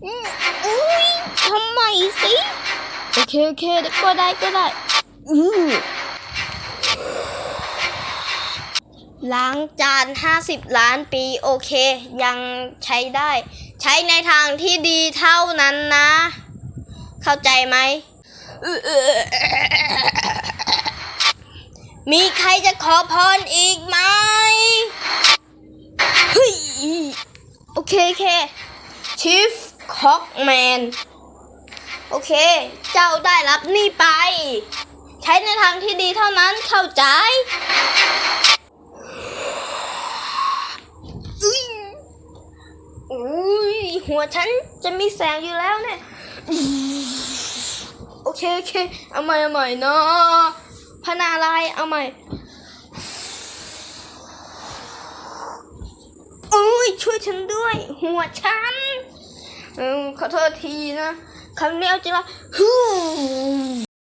ອືມ ອຸ້ຍ ທຳໄມຊິ? ໂອເຄ ໂອເຄ ກໍໄດ້ ກໍໄດ້. ອືມ ລ້າງຈານຫ້າສິບລ້ານປີ ໂອເຄ ຍັງໃຊ້ໄດ້. ໃຊ້ໃນທາງທີ່ດີເທົ່ານັ້ນນະ ເຂົ້າໃຈໄໝ? ມີໃຄຈະຂໍພອນອີກໄໝ? ເຮີ້ຍ ໂອເຄ ໂອເຄ Chief Clockman ໂອເຄ ເຈົ້າໄດ້ຮັບນີ້ໄປ. ໃຊ້ໃນທາງທີ່ດີເທົ່ານັ້ນ ເຂົ້າໃຈ? ອຸ້ຍ ອຸ້ຍ ຫົວສັນຈະມີແສງຢູ່ແລ້ວແນ່. ໂອເຄ ໂອເຄ ເອົາໃໝ່ ເອົາໃໝ່ເນາະ ພະນາລາຍ ເອົາໃໝ່. ໂອ້ຍ ຊ່ວຍສັນດ້ວຍ ຫົວສັນ. ເອີ ຂໍໂທດທີນະ ຄຳນີ້ເອົາຈິງລະ.